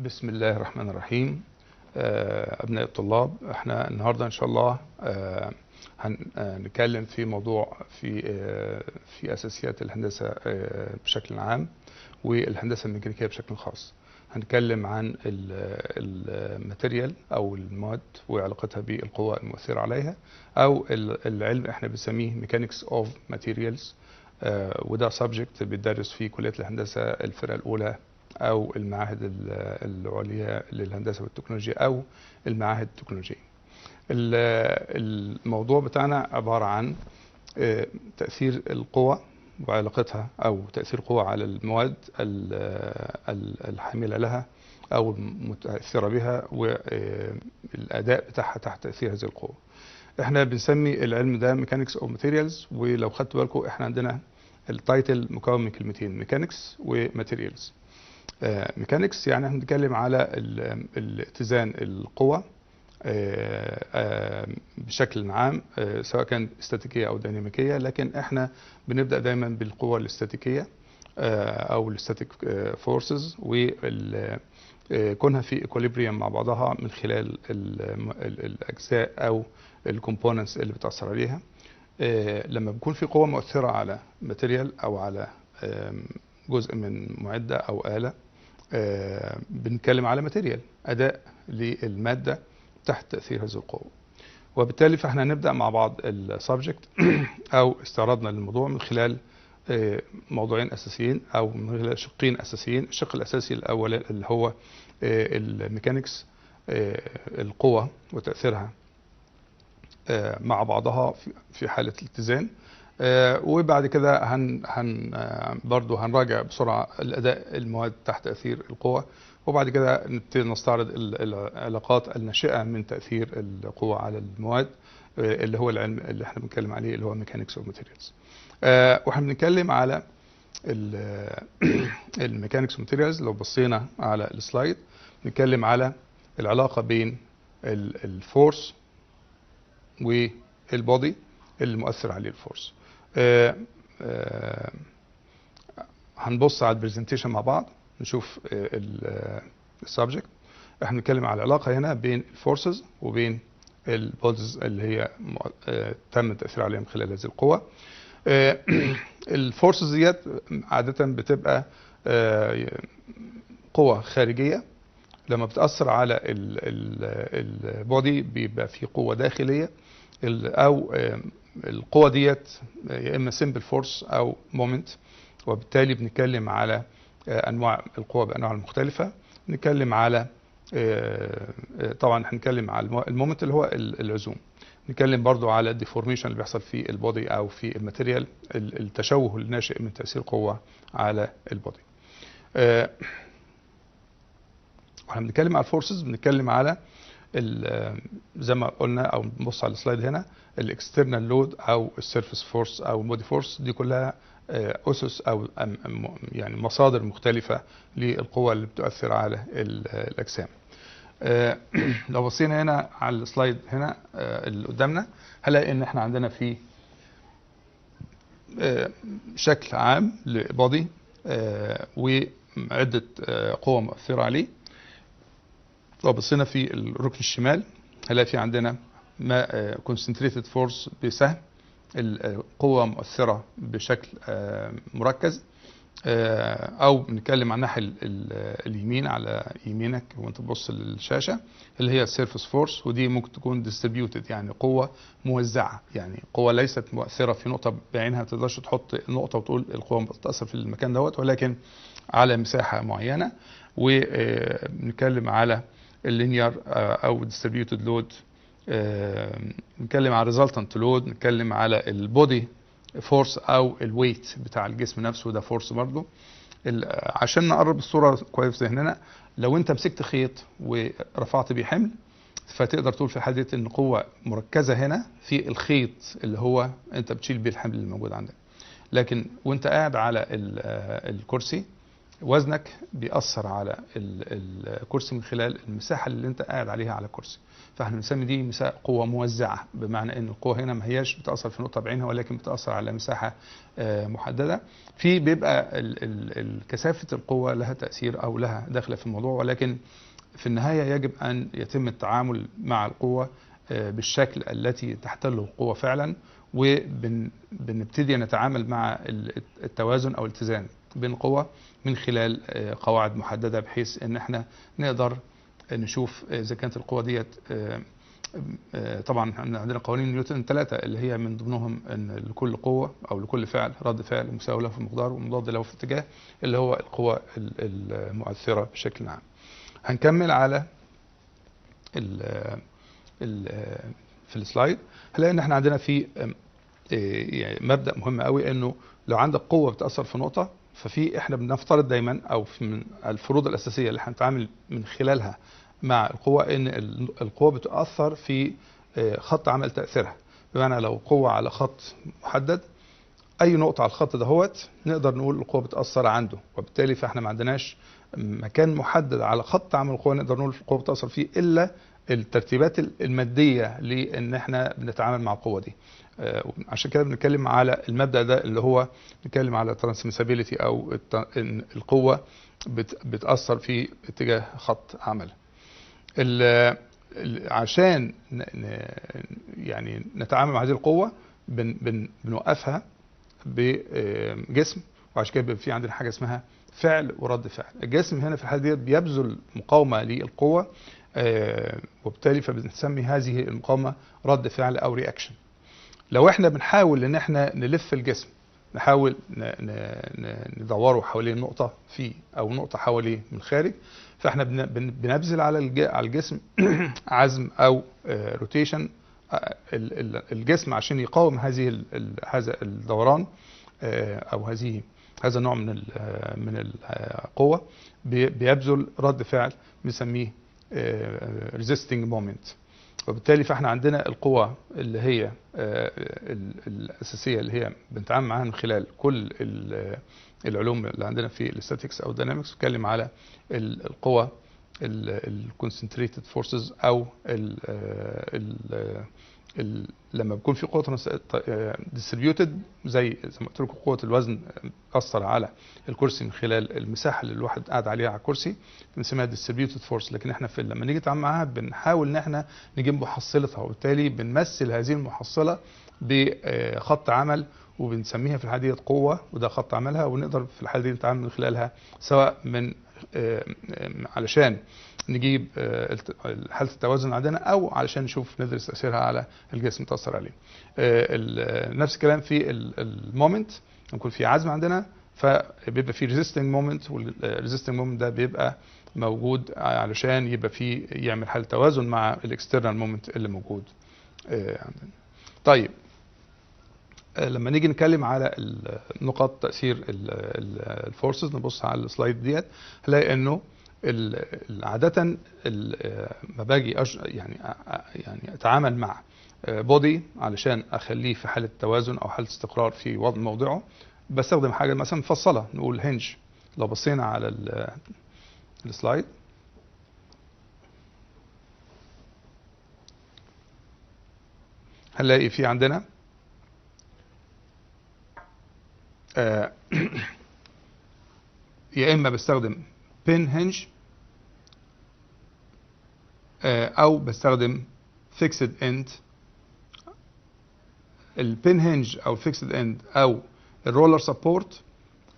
بسم الله الرحمن الرحيم. أبناء الطلاب، احنا النهاردة إن شاء الله هنتكلم في موضوع في أساسيات الهندسة بشكل عام والهندسة الميكانيكية بشكل خاص. هنتكلم عن ال material أو المواد وعلاقتها بالقوى المؤثرة عليها، أو العلم احنا بنسميه mechanics of materials، وده subject بيدرس في كلية الهندسة الفرقة الأولى أو المعاهد العليا للهندسة والتكنولوجيا أو المعاهد التكنولوجية. الموضوع بتاعنا عبارة عن تأثير القوى وعلاقتها، أو تأثير القوى على المواد الحاملة لها أو المتأثرة بها، والأداء بتاعها تحت تأثير هذه القوة. احنا بنسمي العلم ده mechanics of materials، ولو خدتوا بالكم احنا عندنا ال title مكون من كلمتين، mechanics و materials. mechanics يعني احنا بنتكلم على الاتزان القوى بشكل عام، سواء كان استاتيكية أو ديناميكية، لكن احنا بنبدأ دايما بالقوى الاستاتيكية أو ال static forces، وكونها في equilibrium مع بعضها من خلال الأجزاء أو ال components اللي بتأثر عليها. لما بيكون في قوة مؤثرة على material أو على جزء من معدة أو آلة، بنتكلم على material، أداء للمادة تحت تأثير هذه القوة. وبالتالي فاحنا هنبدأ مع بعض ال subject أو استعراضنا للموضوع من خلال موضوعين أساسيين أو من خلال شقين أساسيين. الشق الأساسي الأول اللي هو ال mechanics، القوة وتأثيرها مع بعضها في حالة الاتزان، وبعد كده هن هن آه، برضو هنراجع بسرعة الأداء المواد تحت تأثير القوى، وبعد كده نبتدي نستعرض العلاقات الناشئة من تأثير القوى على المواد، اللي هو العلم اللي احنا بنتكلم عليه اللي هو mechanics of materials. واحنا بنتكلم على ال mechanics materials، لو بصينا على ال slide نتكلم على العلاقة بين ال force وال body اللي مؤثر عليه ال force. هنبص على ال presentation مع بعض، نشوف ال subject. احنا بنتكلم على العلاقة هنا بين ال forces وبين ال bodies اللي هي تم التأثير عليها من خلال هذه القوة. ال forces ديت عادة بتبقى قوة خارجية، لما بتأثر على ال body بيبقى في قوة داخلية، أو القوة ديت يا إما simple force أو moment. وبالتالي بنتكلم على أنواع القوى بأنواعها المختلفة. نتكلم على طبعا هنتكلم على ال moment اللي هو العزوم، نتكلم برضو على ال deformation اللي بيحصل في ال body او في ال material، التشوه الناشئ من تأثير قوة على ال body. واحنا بنتكلم على ال forces بنتكلم على زي ما قلنا او نبص على ال slide هنا، ال external load او ال surface force او ال body force، دي كلها اسس او يعني مصادر مختلفة للقوى اللي بتؤثر على الاجسام. لو بصينا هنا على ال slide هنا اللي قدامنا، هنلاقي ان احنا عندنا في شكل عام ل body وعدة قوى مؤثرة عليه. لو بصينا في الركن الشمال هنلاقي في عندنا ما concentrated force بسهم، القوة مؤثرة بشكل مركز، او بنتكلم عن الناحية اليمين، على يمينك وانت تبص للشاشه، اللي هي ال surface force، ودي ممكن تكون distributed، يعني قوة موزعه، يعني قوة ليست مؤثرة في نقطة بعينها، ما تقدرش تحط نقطة وتقول القوة بتاثر في المكان دوت، ولكن على مساحة معينه. وبنتكلم على ال linear او distributed load، نتكلم على resultant load، نتكلم على ال body force او ال weight بتاع الجسم نفسه، ده force برضو. عشان نقرب الصورة كويس في ذهننا، لو انت مسكت خيط ورفعت بيه حمل، فتقدر تقول في الحالة ديت ان قوة مركزه هنا في الخيط اللي هو انت بتشيل بيه الحمل اللي موجود عندك، لكن وانت قاعد على الكرسي وزنك بيأثر على الكرسي من خلال المساحة اللي انت قاعد عليها على الكرسي. فاحنا بنسمي دي قوة موزعة، بمعنى ان القوة هنا ما هياش بتاثر في نقطة بعينها، ولكن بتاثر على مساحة محددة. في بيبقى كثافة القوة لها تاثير او لها دخل في الموضوع، ولكن في النهاية يجب ان يتم التعامل مع القوة بالشكل التي تحتله القوة فعلا، وبنبتدي نتعامل مع التوازن او الاتزان بين القوة من خلال قواعد محددة، بحيث ان احنا نقدر نشوف اذا كانت القوة ديت. طبعا عندنا قوانين نيوتن 3 اللي هي من ضمنهم ان لكل قوة او لكل فعل رد فعل مساوي له في المقدار ومضاد له في الاتجاه، اللي هو القوة المؤثرة بشكل عام. هنكمل على ال ال في ال slide. هنلاقي ان احنا عندنا في مبدأ مهم قوي، انه لو عندك قوة بتأثر في نقطة، ففي احنا بنفترض دايما او في من الفروض الاساسية اللي هنتعامل من خلالها مع القوة، ان القوة بتأثر في خط عمل تأثيرها. بمعنى لو قوة على خط محدد، اي نقطة على الخط دهوت نقدر نقول القوة بتأثر عنده، وبالتالي فاحنا ما عندناش مكان محدد على خط عمل القوة نقدر نقول القوة بتأثر فيه، الا الترتيبات المادية لان احنا بنتعامل مع القوة دي. عشان كده بنتكلم على المبدأ ده اللي هو بنتكلم على transmissibility، او ان القوة بتأثر في اتجاه خط عملها. عشان يعني نتعامل مع هذه القوة بنوقفها بجسم، وعشان كده بيبقى في عندنا حاجة اسمها فعل ورد فعل. الجسم هنا في الحالة دي بيبذل مقاومة للقوة، وبالتالي فبنسمي هذه المقاومة رد فعل أو reaction. لو احنا بنحاول ان احنا نلف الجسم، نحاول ندوره حوالين نقطة فيه أو نقطة حواليه من الخارج، فاحنا بنبذل على الجسم عزم أو rotation الجسم عشان يقاوم هذا الدوران، أو هذا النوع من القوة، بيبذل رد فعل بنسميه resisting moment. وبالتالي فاحنا عندنا القوة اللي هي الأساسية اللي هي بنتعامل معاها من خلال كل العلوم اللي عندنا في ال statics أو ال dynamics، بنتكلم على القوة ال concentrated forces، أو ال ال لما بيكون في قوة distributed، زي ما قلت لكم قوة الوزن أثر على الكرسي من خلال المساحة اللي الواحد قاعد عليها على الكرسي، بنسميها distributed force. لكن احنا في لما نيجي نتعامل معاها بنحاول ان احنا نجيب محصلتها، وبالتالي بنمثل هذه المحصلة بخط عمل، وبنسميها في الحالة دي قوة، وده خط عملها، ونقدر في الحالة دي نتعامل من خلالها سواء من علشان نجيب حالة التوازن عندنا، أو علشان نشوف ندرس تأثيرها على الجسم تأثر عليه. نفس الكلام في ال moment، يكون في عزم عندنا فبيبقى في resisting moment، وال resisting moment ده بيبقى موجود علشان يبقى في يعمل حالة توازن مع ال external moment اللي موجود عندنا. طيب لما نيجي نتكلم على نقاط تأثير ال forces، نبص على ال slide ديت، هنلاقي انه عادة ما باجي يعني اتعامل مع body علشان اخليه في حالة توازن او حالة استقرار في وضع موضعه، بستخدم حاجة مثلا مفصلة نقول hinge. لو بصينا على ال slide هنلاقي في عندنا يا اما بستخدم pin hinge او بستخدم fixed end. ال pin hinge او fixed end او ال roller support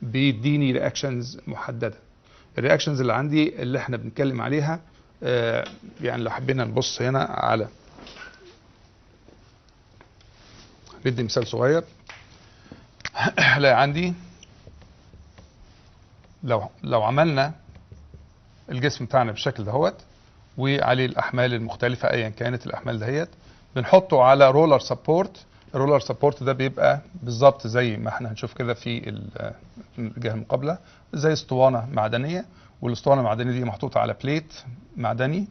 بيديني reactions محددة. ال reactions اللي عندي اللي احنا بنتكلم عليها، يعني لو حبينا نبص هنا على ندي مثال صغير، هلاقي عندي لو عملنا الجسم بتاعنا بالشكل دهوت وعليه الاحمال المختلفة ايا كانت الاحمال دهيت، بنحطه على roller support. ال roller support ده بيبقى بالظبط زي ما احنا هنشوف كده في الجهة المقابلة، زي اسطوانة معدنية، والاسطوانه المعدنية دي محطوطة على plate معدني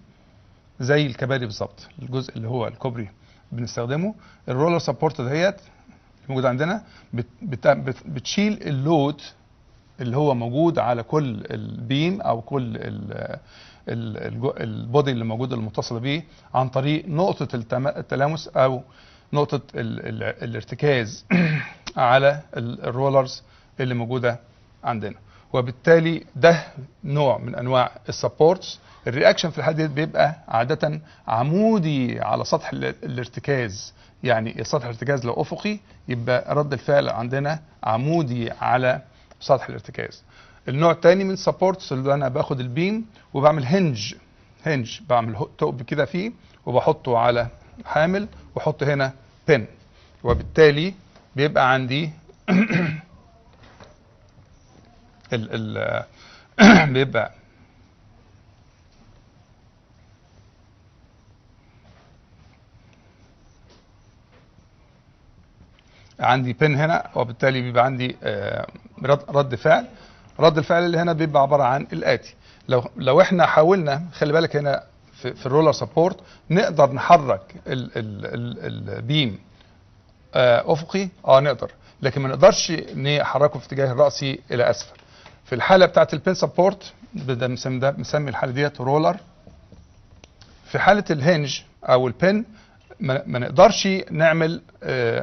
زي الكباري بالظبط، الجزء اللي هو الكوبري بنستخدمه. ال roller support دهيت الموجود عندنا بتشيل ال load اللي هو موجود على كل ال beam او كل ال body اللي موجود المتصلة بيه عن طريق نقطة التلامس او نقطة الارتكاز على ال rollers اللي موجودة عندنا. وبالتالي ده نوع من انواع ال supports. ال reaction في الحالة دي بيبقى عادة عمودي على سطح الارتكاز، يعني سطح الارتكاز لو افقي يبقى رد الفعل عندنا عمودي على سطح الارتكاز. النوع الثاني من supports اللي انا باخد ال beam وبعمل hinge بعمل ثقب كده فيه وبحطه على حامل واحط هنا pin، وبالتالي بيبقى عندي ال ال بيبقى عندي pin هنا، وبالتالي بيبقى عندي رد فعل. رد الفعل اللي هنا بيبقى عبارة عن الاتي. لو احنا حاولنا، خلي بالك هنا في ال roller support نقدر نحرك ال beam افقي، نقدر، لكن ما نقدرش نحركه في اتجاه الراسي الى اسفل. في الحالة بتاعه ال pin support ده بنسمي الحالة ديت roller. في حاله ال hinge او ال pin ما نقدرش نعمل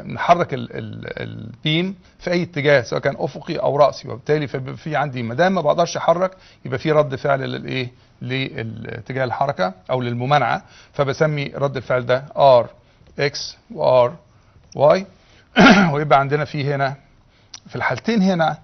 نحرك ال beam في اي اتجاه سواء كان افقي او راسي، وبالتالي في عندي ما دام ما بقدرش احرك يبقى في رد فعل للايه، لاتجاه الحركة او للممانعه، فبسمي رد الفعل ده R X و R Y. ويبقى عندنا في هنا في الحالتين هنا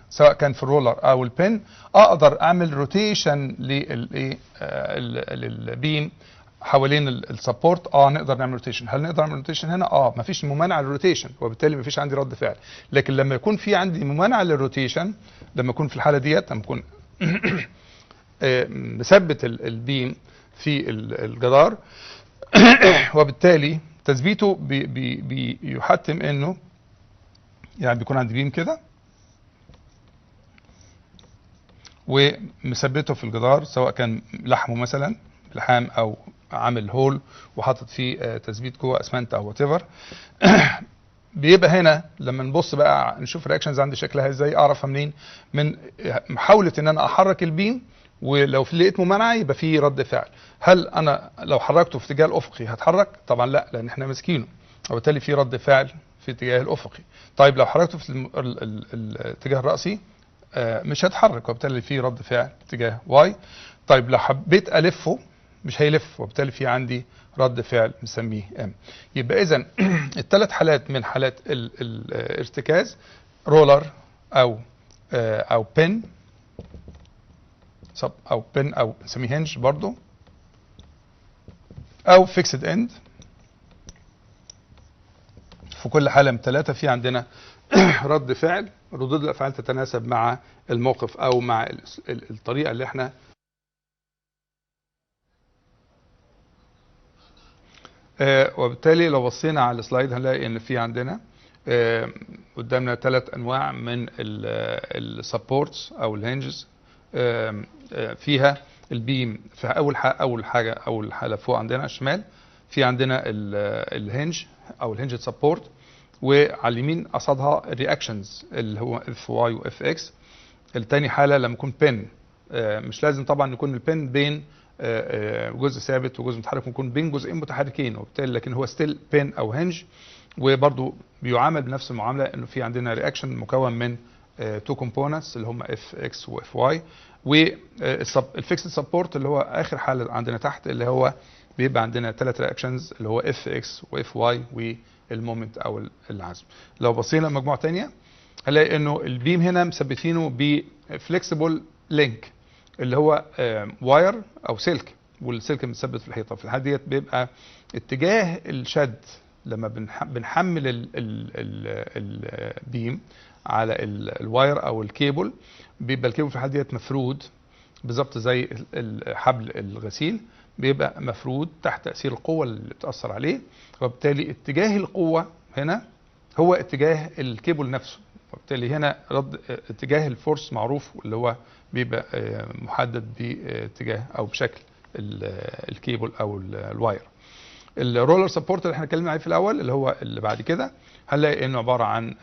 سواء كان في ال roller او ال pin اقدر اعمل rotation للايه لل beam حوالين ال support. نقدر نعمل rotation. هل نقدر نعمل rotation هنا؟ مفيش ممانعه لل rotation، وبالتالي مفيش عندي رد فعل. لكن لما يكون في عندي ممانعه لل rotation، لما يكون في الحالة ديت، لما يكون مثبت ال beam في الجدار وبالتالي تثبيته بيحتم انه يعني بيكون عندي beam كده ومثبته في الجدار، سواء كان لحمه مثلا لحام او عامل hole وحاطط فيه تثبيت جوه اسمنت او whatever. بيبقى هنا لما نبص بقى نشوف ال reactions عندي شكلها ازاي، اعرفها منين؟ من محاولة ان انا احرك ال beam، ولو لقيت ممانعه يبقى في رد فعل. هل انا لو حركته في اتجاه الافقي هتحرك؟ طبعا لا، لان احنا ماسكينه، وبالتالي في رد فعل في اتجاه الافقي. طيب لو حركته في الاتجاه الراسي مش هتحرك، وبالتالي في رد فعل اتجاه Y. طيب لو حبيت الفه مش هيلف، وبالتالي في عندي رد فعل بنسميه M. يبقى اذا الثلاث حالات من حالات الارتكاز، roller او pin او pin او نسميه hinge برضو، او fixed end. في كل حاله من ثلاثة في عندنا رد فعل، ردود الافعال تتناسب مع الموقف او مع الطريقة اللي احنا وبالتالي لو بصينا على ال slide هنلاقي ان في عندنا قدامنا ثلاث انواع من ال supports او ال hinges. فيها ال beam في اول حاجة اول حاله فوق عندنا على الشمال في عندنا ال hinge او ال hinge support، وعلى اليمين قصادها ال reactions اللي هو F Y و F X. الثاني حاله لما يكون pin، مش لازم طبعا يكون ال pin بين جزء ثابت وجزء متحرك، ممكن بين جزئين متحركين، وبالتالي لكن هو still pin او hinge، وبرده بيعامل بنفس المعاملة انه في عندنا reaction مكون من two components اللي هم F X و F Y، وال fixed support اللي هو اخر حاله عندنا تحت اللي هو بيبقى عندنا ثلاث reactions اللي هو F X و F Y وال moment او العزم. لو بصينا لمجموعة ثانية هنلاقي انه ال beam هنا مثبتينه ب flexible link اللي هو wire او سلك، والسلك متثبت في الحيطة. في الحالة ديت بيبقى اتجاه الشد لما بنحمل ال beam على ال wire او الكيبل، بيبقى الكيبل في الحالة ديت مفرود بالظبط زي حبل الغسيل، بيبقى مفرود تحت تاثير القوة اللي بتاثر عليه، وبالتالي اتجاه القوة هنا هو اتجاه الكيبل نفسه، وبالتالي هنا رد اتجاه ال force معروف اللي هو بيبقى محدد باتجاه او بشكل الكيبل او ال wire. ال roller support اللي احنا اتكلمنا عليه في الاول اللي هو اللي بعد كده هنلاقي انه عبارة عن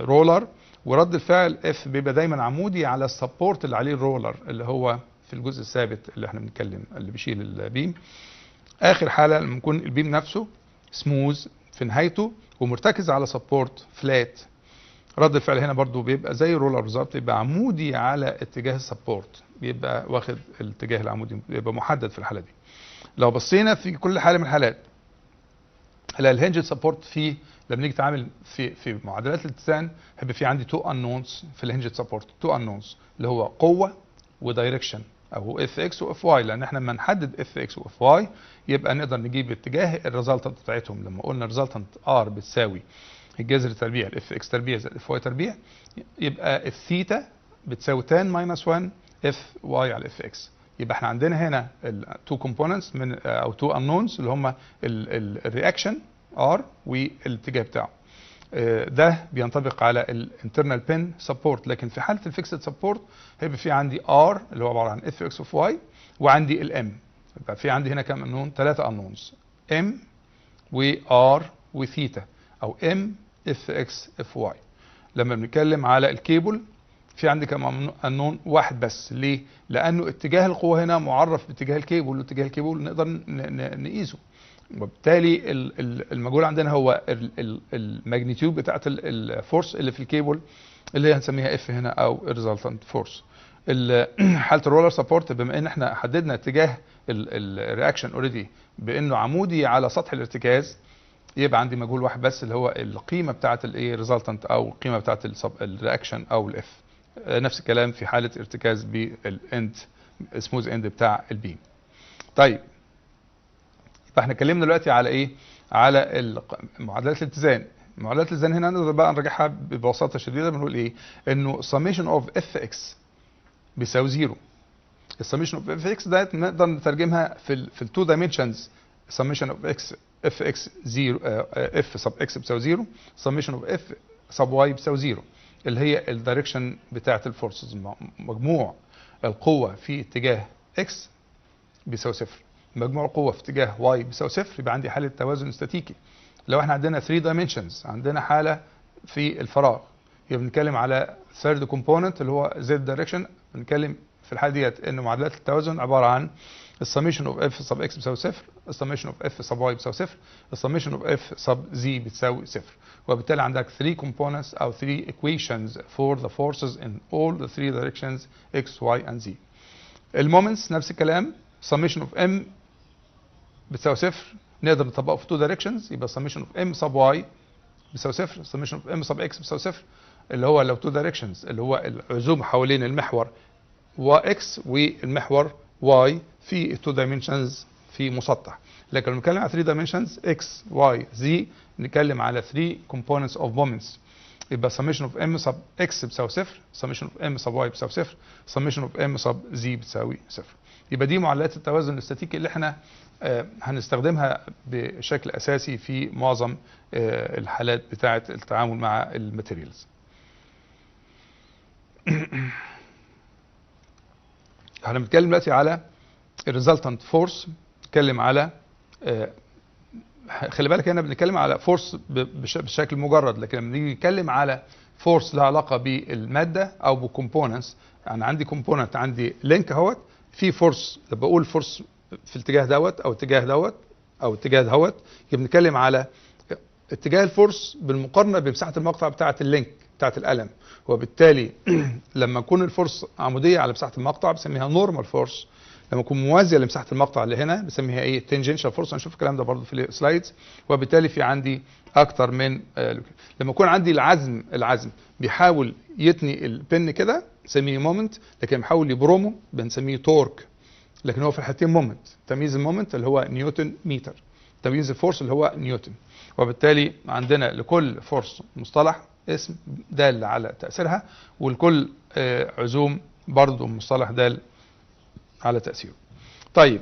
roller، ورد الفعل F بيبقى دايما عمودي على ال support اللي عليه ال roller اللي هو في الجزء الثابت اللي احنا بنتكلم اللي بيشيل ال beam. اخر حاله لما يكون ال beam نفسه سموز في نهايته ومرتكز على support flat، رد الفعل هنا برضو بيبقى زي ال roller بالظبط، بيبقى عمودي على اتجاه ال support، بيبقى واخد الاتجاه العمودي، بيبقى محدد في الحالة دي. لو بصينا في كل حاله من الحالات هلا ال hinged support، فيه لما نيجي نتعامل في معادلات الاتزان هيبقى في عندي two unknowns في ال hinged support، two unknowns اللي هو قوة و direction او F x و F y، لان احنا لما نحدد F x و F y يبقى نقدر نجيب اتجاه ال resultant بتاعتهم. لما قلنا ال resultant R بتساوي الجذر التربيع ال F x تربيع زائد F y تربيع، يبقى الثيتا بتساوي tan minus 1 F y على F x. يبقى احنا عندنا هنا ال two components من او two unknowns اللي هم ال reaction R والاتجاه بتاعه. ده بينطبق على ال internal pin support، لكن في حاله ال fixed support هيبقى في عندي R اللي هو عبارة عن F x F y وعندي ال M. يبقى في عندي هنا كام unknown؟ 3 unknowns، M و R و theta، او M F x F y. لما بنتكلم على الكيبل في عندي كم unknown؟ واحد بس. ليه؟ لانه اتجاه القوة هنا معرف باتجاه الكيبل، واتجاه الكيبل نقدر نقيسه، وبالتالي المجهول عندنا هو ال magnitude بتاعت ال force اللي في الكيبل اللي هي هنسميها F هنا او resultant force. حاله ال roller support بما ان احنا حددنا اتجاه ال reaction already بانه عمودي على سطح الارتكاز، يبقى عندي مجهول واحد بس اللي هو القيمة بتاعه الايه resultant او القيمة بتاعه ال reaction او ال F. نفس الكلام في حاله ارتكاز بال end smooth end بتاع ال beam. طيب يبقى احنا اتكلمنا دلوقتي على ايه؟ على معادلات الاتزان. معادلات الاتزان هنا نقدر بقى نراجعها ببساطة شديده، بنقول ايه؟ انه summation of fx بيساوي zero. ال summation of F x ده نقدر نترجمها في ال two dimensions، summation of x F x 0، F sub x بتساوي 0، summation of F sub y بتساوي 0، اللي هي ال direction بتاعه ال forces. مجموع القوة في اتجاه x بيساوي صفر، مجموع القوة في اتجاه y بيساوي صفر، يبقى عندي حاله توازن استاتيكي. لو احنا عندنا 3 dimensions، عندنا حاله في الفراغ، يبقى بنتكلم على third component اللي هو z direction. بنتكلم في الحالة ديت ان معادلات التوازن عبارة عن ال summation of F sub x بيساوي صفر، ال summation of F sub y بيساوي صفر، ال summation of F sub z بتساوي صفر. وبالتالي عندك 3 components او 3 equations for the forces in all the three directions x, y and z. ال moments نفس الكلام، summation of m بتساوي صفر، نقدر نطبقه في two directions، يبقى summation of m sub y بيساوي صفر، summation of m sub x بيساوي صفر، اللي هو لو two directions اللي هو العزوم حوالين المحور x والمحور y في two dimensions في مسطح. لكن لما نتكلم على 3 dimensions x y z نتكلم على 3 components of moments، يبقى summation of m sub x بتساوي صفر، summation of m sub y بتساوي صفر، summation of m sub z بتساوي صفر. يبقى دي معادلات التوازن الاستاتيكي اللي احنا هنستخدمها بشكل اساسي في معظم الحالات بتاعه التعامل مع ال materials. احنا بنتكلم دلوقتي على ال resultant force، بنتكلم على خلي بالك هنا بنتكلم على force بشكل مجرد، لكن لما نيجي نتكلم على force لها علاقة بالماده او بال components، يعني عندي component، عندي link اهوت في force، لما بقول force في الاتجاه دوت او اتجاه دوت او اتجاه دوت، يبقى بنتكلم على اتجاه ال force بالمقارنة بمساحة المقطع بتاعه ال link بتاعه القلم. وبالتالي لما يكون ال force عموديه على مساحة المقطع بنسميها normal force، لما يكون موازية لمساحة المقطع اللي هنا بنسميها ايه؟ tangential force. هنشوف الكلام ده برضو في ال slides. وبالتالي في عندي اكتر من لما يكون عندي العزم بيحاول يتني ال pin كده بنسميه moment، لكن بيحاول يبرمه بنسميه torque، لكن هو في الحالتين moment. تمييز ال moment اللي هو نيوتن متر، تمييز ال force اللي هو نيوتن. وبالتالي عندنا لكل force مصطلح اسم دال على تأثيرها، ولكل عزوم برضو مصطلح دال على تأثيره. طيب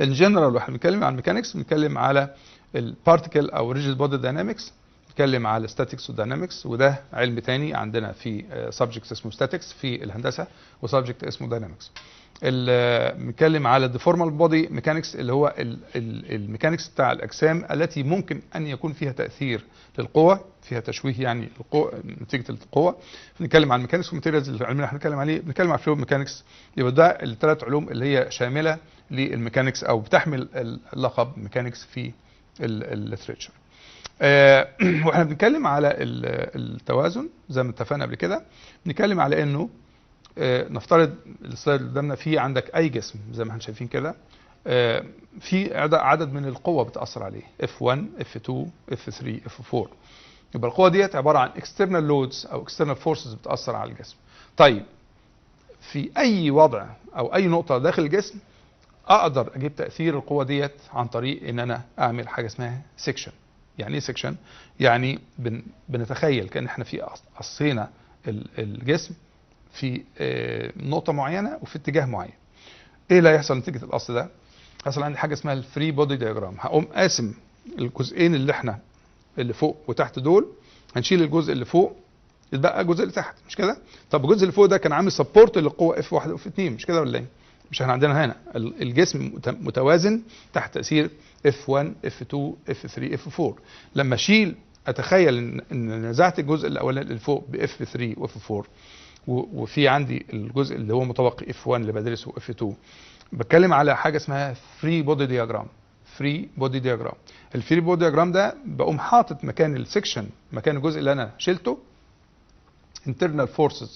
in general واحنا بنتكلم عن mechanics بنتكلم على ال particle او rigid body dynamics، بنتكلم بنتكلم على statics و dynamics، وده علم تاني عندنا في subject اسمه statics في الهندسة و subject اسمه dynamics. بنتكلم على deformable body mechanics اللي هو ال mechanics بتاع الاجسام التي ممكن ان يكون فيها تاثير للقوة، فيها تشويه يعني القوة، نتيجة القوة. بنتكلم عن mechanics و materials، العلم اللي احنا بنتكلم عليه. بنتكلم على fluid mechanics. يبقى ده الثلاث علوم اللي هي شاملة لل mechanics او بتحمل اللقب mechanics في ال literature. واحنا بنتكلم على التوازن زي ما اتفقنا قبل كده، بنتكلم على انه نفترض ال slide اللي قدامنا فيه عندك اي جسم زي ما احنا شايفين كده، في عدد من القوة بتاثر عليه F1 F2 F3 F4. يبقى القوة ديت عبارة عن external loads او external forces بتاثر على الجسم. طيب في اي وضع او اي نقطة داخل الجسم اقدر اجيب تاثير القوة ديت عن طريق ان انا اعمل حاجة اسمها section. يعني ايه section؟ يعني بنتخيل كان احنا في قصينا الجسم في نقطة معينة وفي اتجاه معين. ايه اللي هيحصل نتيجة القص ده؟ هيحصل عندي حاجة اسمها ال free body diagram. هقوم قاسم الجزئين اللي احنا اللي فوق وتحت دول، هنشيل الجزء اللي فوق، يتبقى الجزء اللي تحت، مش كده؟ طب الجزء اللي فوق ده كان عامل support للقوة F 1 و F 2، مش كده ولا ايه؟ مش احنا عندنا هنا الجسم متوازن تحت تاثير F1 F2 F3 F4. لما اشيل، اتخيل ان نزعت الجزء الاولاني اللي فوق ب F3 و F4، وفي عندي الجزء اللي هو متبقي F1 اللي بدرسه F2. بتكلم على حاجة اسمها free body diagram. free body diagram، ال free body diagram ده بقوم حاطط مكان ال section، مكان الجزء اللي انا شلته، internal forces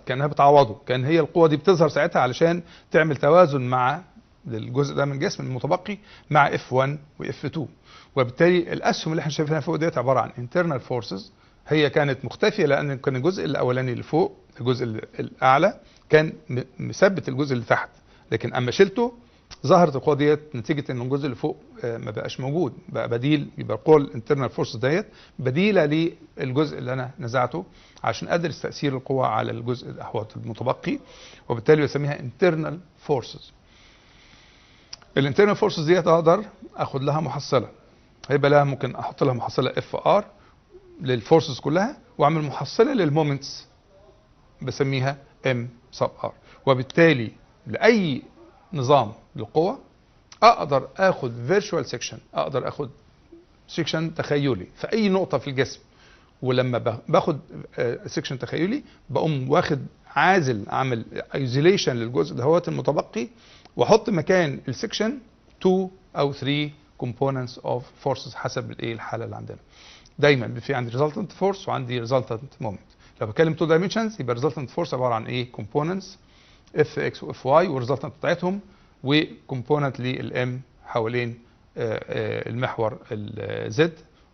كانها بتعوضه، كان هي القوة دي بتظهر ساعتها علشان تعمل توازن مع الجزء ده من الجسم المتبقي مع F1 و F2. وبالتالي الاسهم اللي احنا شايفينها فوق ديت عبارة عن internal forces، هي كانت مختفيه لان كان الجزء الاولاني اللي فوق، الجزء الاعلى، كان مثبت الجزء اللي تحت، لكن اما شلته ظهرت القوة ديت نتيجة ان الجزء اللي فوق ما بقاش موجود، بقى بديل. يبقى القوة ال internal force ديت بديله للجزء اللي انا نزعته عشان ادرس تاثير القوة على الجزء الاحوط المتبقي، وبالتالي بسميها internal forces. ال internal forces ديت اقدر اخد لها محصله، هيبقى لها ممكن احط لها محصله F R لل forces كلها، واعمل محصله لل moments بسميها M sub R. وبالتالي لاي نظام للقوة اقدر اخد virtual section، اقدر اخد section تخيلي في اي نقطة في الجسم، ولما باخد section تخيلي بقوم واخد عازل، اعمل isolation للجزء دهوت المتبقي، واحط مكان ال section 2 او 3 components of forces حسب الايه الحالة اللي عندنا. دايما في عندي resultant force وعندي resultant moment. لو بتكلم 2 dimensions يبقى resultant force عبارة عن ايه؟ components F x و F y وال resultant بتاعتهم، و component لل M حوالين المحور ال Z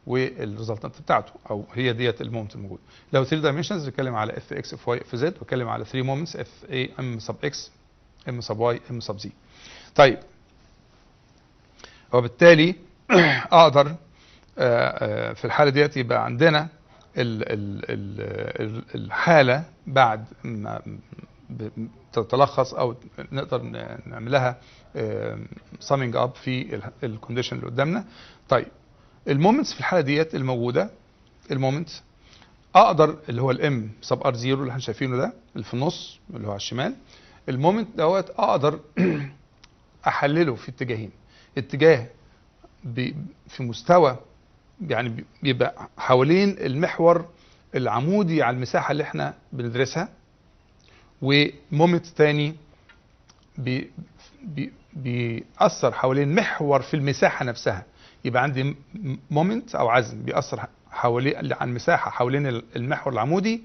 وال resultant بتاعته، او هي ديت ال moment الموجود. لو 3 dimensions بتكلم على F x F y F Z، بتكلم على 3 moments F A M sub x M sub y M sub z. طيب وبالتالي اقدر في الحالة ديت يبقى عندنا الحالة بعد ما تتلخص او نقدر نعملها summing up في ال condition اللي قدامنا. طيب ال moments في الحالة ديت الموجودة، ال moment اقدر اللي هو ال M sub R 0 اللي احنا شايفينه ده اللي في النص اللي هو على الشمال، ال moment دوت اقدر احلله في اتجاهين، اتجاه في مستوى يعني بيبقى حوالين المحور العمودي على المساحة اللي احنا بندرسها، و moment تاني بيأثر حوالين محور في المساحة نفسها. يبقى عندي moment او عزم بيأثر حوالين عن مساحة حوالين المحور العمودي،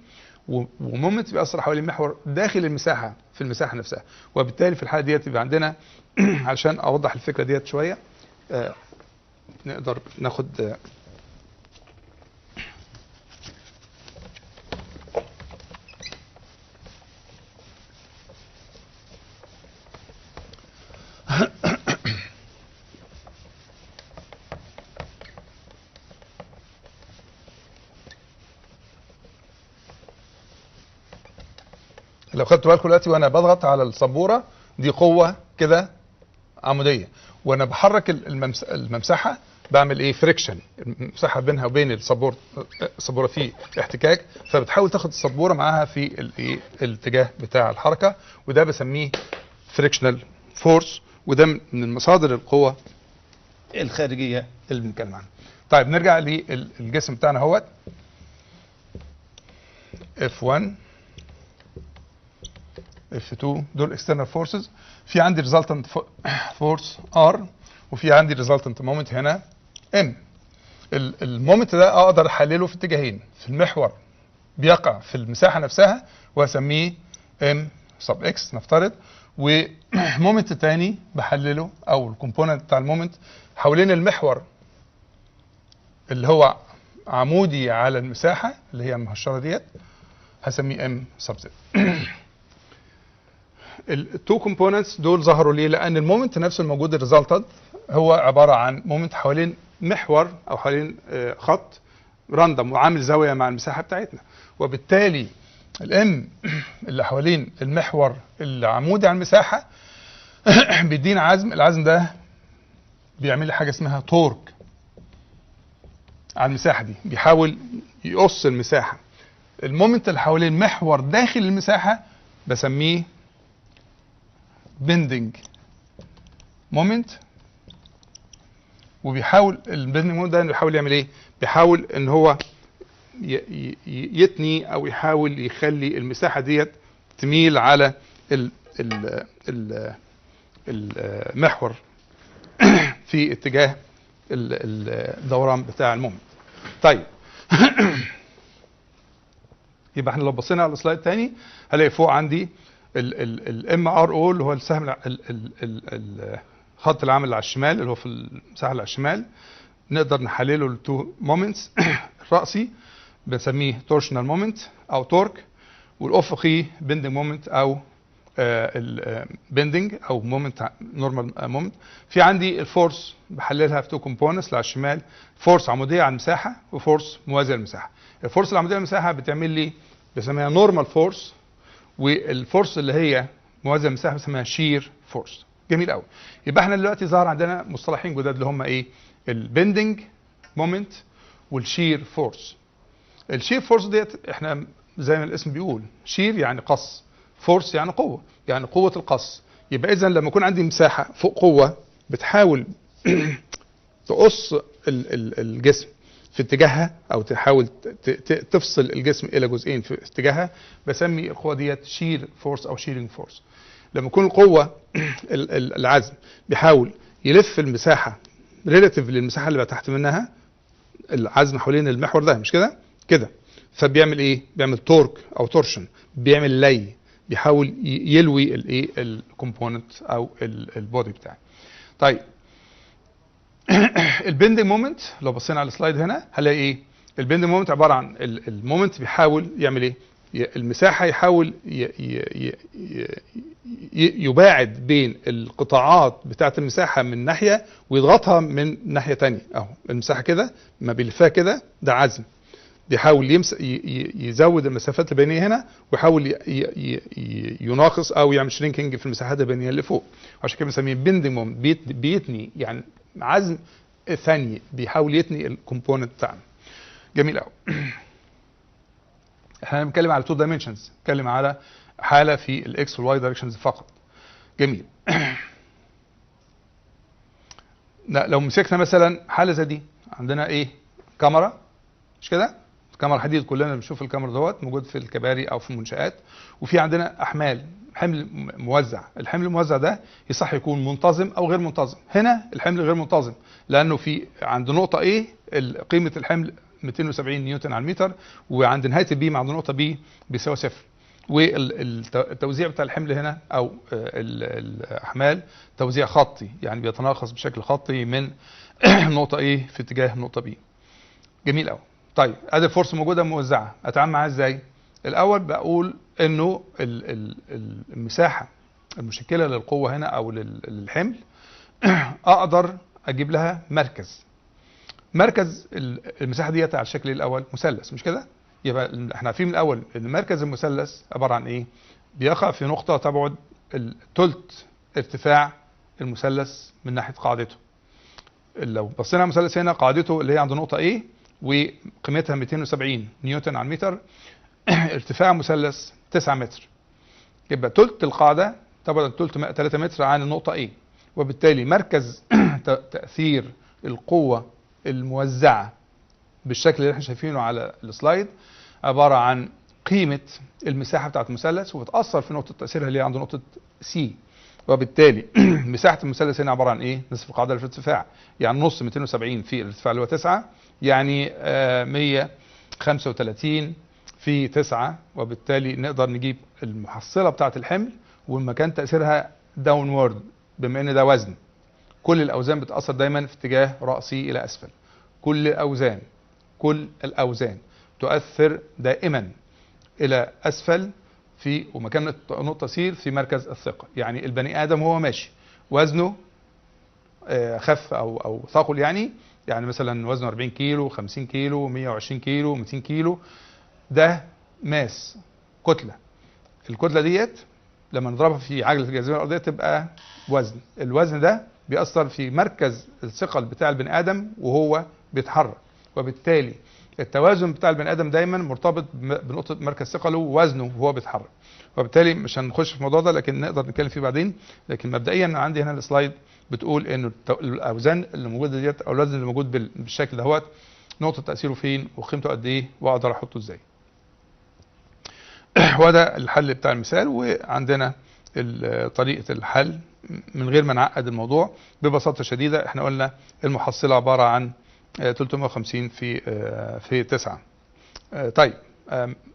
و moment بيأثر حوالين المحور داخل المساحة في المساحة نفسها. وبالتالي في الحالة ديت يبقى عندنا عشان اوضح الفكرة ديت شوية نقدر ناخد لو خدتوا بالكم دلوقتي وانا بضغط على السبوره دي قوة كده عموديه، وانا بحرك الممسحه بعمل ايه؟ friction، المساحة بينها وبين السبوره فيه احتكاك، فبتحاول تاخد السبوره معاها في الايه؟ الاتجاه بتاع الحركه، وده بسميه frictional force، وده من مصادر القوة الخارجية اللي بنتكلم عنها. طيب نرجع للجسم بتاعنا اهوت، F1 F2 دول external forces. في عندي resultant force R، وفي عندي resultant moment هنا M. ال moment ده اقدر احلله في اتجاهين، في المحور بيقع في المساحة نفسها واسميه M sub x نفترض، و moment تاني بحلله او ال component بتاع ال moment حوالين المحور اللي هو عمودي على المساحة اللي هي المهشره ديت، هسميه M sub z. ال two components دول ظهروا ليه؟ لان ال moment نفسه الموجود ال resultant هو عبارة عن moment حوالين محور او حوالين خط random وعامل زاوية مع المساحة بتاعتنا، وبالتالي ال M اللي حوالين المحور العمودي على المساحة بيدينا عزم. العزم ده بيعمل لي حاجة اسمها torque على المساحة دي، بيحاول يقص المساحة. ال moment اللي حوالين محور داخل المساحة بسميه bending moment، وبيحاول ال bending moment ده بيحاول يعمل ايه؟ بيحاول ان هو يتني او يحاول يخلي المساحة ديت تميل على ال ال ال المحور في اتجاه الدوران بتاع ال moment. طيب يبقى احنا لو بصينا على ال slide تاني هلاقي فوق عندي ال M R O اللي هو السهم الخط العامل اللي على الشمال اللي هو في المساحة اللي على الشمال، نقدر نحلله ل two moments. الرأسي بنسميه torsional moment او torque، والافقي bending moment او ال bending او moment normal moment. في عندي ال force بحللها في two components اللي على الشمال، force عموديه على المساحة و force موازية للمساحه. ال force العموديه على المساحة بتعمل لي بسميها normal force، وال force اللي هي موازية للمساحه بسميها shear force. جميل قوي. يبقى احنا دلوقتي ظهر عندنا مصطلحين جداد اللي هم ايه؟ ال bending moment وال shear force. ال shear force ديت احنا زي ما الاسم بيقول shear يعني قص، force يعني قوة، يعني قوة القص. يبقى اذا لما يكون عندي مساحة فوق قوة بتحاول تقص الجسم في اتجاهها او تحاول تفصل الجسم الى جزئين في اتجاهها، بسمي القوة ديت shear force او shearing force. لما يكون القوة العزم بيحاول يلف المساحة relative للمساحه اللي بقى تحت منها، العزم حوالين المحور ده مش كده كده، فبيعمل ايه؟ بيعمل torque او torsion، بيعمل لي، بيحاول يلوي الايه؟ ال component او ال body بتاعي. طيب ال bending moment لو بصينا على ال slide هنا هنلاقي ايه؟ ال bending moment عبارة عن ال moment بيحاول يعمل ايه؟ المساحة يحاول يباعد بين القطاعات بتاعه المساحة من ناحية ويضغطها من ناحية ثانية. اهو المساحة كده ما بيلفها كده، ده عزم بيحاول يزود المسافات البينية هنا، ويحاول يناقص او يعمل shrinking في المساحات البينية اللي فوق. عشان كده بنسميه bending moment، بيتني، يعني عزم ثاني بيحاول يتني ال component بتاعنا. جميل قوي. احنا بنتكلم على two dimensions، بنتكلم على حاله في ال x وال y directions فقط. جميل. لا لو مسكنا مثلا حاله زي دي، عندنا ايه؟ كمره، مش كده؟ كمره حديد، كلنا بنشوف الكمره دوت موجود في الكباري او في المنشآت، وفي عندنا احمال، حمل موزع. الحمل الموزع ده يصح يكون منتظم او غير منتظم. هنا الحمل غير منتظم لانه في عند نقطة A قيمة الحمل 270 نيوتن على المتر، وعند نهاية ال beam عند نقطة B بيساوي صفر. والتوزيع بتاع الحمل هنا او الاحمال توزيع خطي، يعني بيتناقص بشكل خطي من نقطة A في اتجاه نقطة B. جميل قوي. طيب ادي ال force موجودة موزعة، اتعامل معاها ازاي؟ الاول بقول انه المساحة المشكلة للقوة هنا او للحمل اقدر اجيب لها مركز. مركز المساحة ديت على الشكل الاول مثلث، مش كده؟ يبقى احنا عارفين من الاول ان مركز المثلث عبارة عن ايه؟ بيقع في نقطة تبعد الثلث ارتفاع المثلث من ناحية قاعدته. لو بصينا على المثلث هنا، قاعدته اللي هي عند نقطة A وقيمتها 270 نيوتن على المتر، ارتفاع مثلث 9 متر، يبقى تلت القاعدة تبعد تلت 3 متر عن النقطة A، وبالتالي مركز تأثير القوة الموزعة بالشكل اللي احنا شايفينه على ال slide عبارة عن قيمة المساحة بتاعت المثلث، وبتأثر في نقطة تأثيرها اللي هي عند نقطة C. وبالتالي مساحة المثلث هنا عبارة عن ايه؟ نصف القاعدة في الارتفاع، يعني نص 270 في الارتفاع اللي هو 9، يعني 135 في 9، وبالتالي نقدر نجيب المحصلة بتاعة الحمل والمكان تأثيرها downward، بما ان ده وزن. كل الأوزان بتأثر دايما في اتجاه رأسي إلى أسفل. كل الأوزان تؤثر دائما إلى أسفل في ومكان نقطة تأثير في مركز الثقل. يعني البني آدم وهو ماشي وزنه خف او ثقل، يعني مثلا وزنه 40 كيلو، 50 كيلو، 120 كيلو، 200 كيلو، ده mass، كتله. الكتلة ديت لما نضربها في عجله الجاذبية الارضية تبقى وزن. الوزن ده بيأثر في مركز الثقل بتاع البني ادم وهو بيتحرك، وبالتالي التوازن بتاع البني ادم دايما مرتبط بنقطة مركز ثقله ووزنه وهو بيتحرك. وبالتالي مش هنخش في الموضوع ده، لكن نقدر نتكلم فيه بعدين. لكن مبدئيا عندي هنا ال slide بتقول انه الاوزان اللي موجودة ديت او الوزن اللي موجود بالشكل دهوت نقطة تاثيره فين وقيمته قد ايه واقدر احطه ازاي. وده الحل بتاع المثال، وعندنا طريقه الحل من غير ما نعقد الموضوع. ببساطة شديدة احنا قلنا المحصلة عبارة عن 350 في 9، طيب،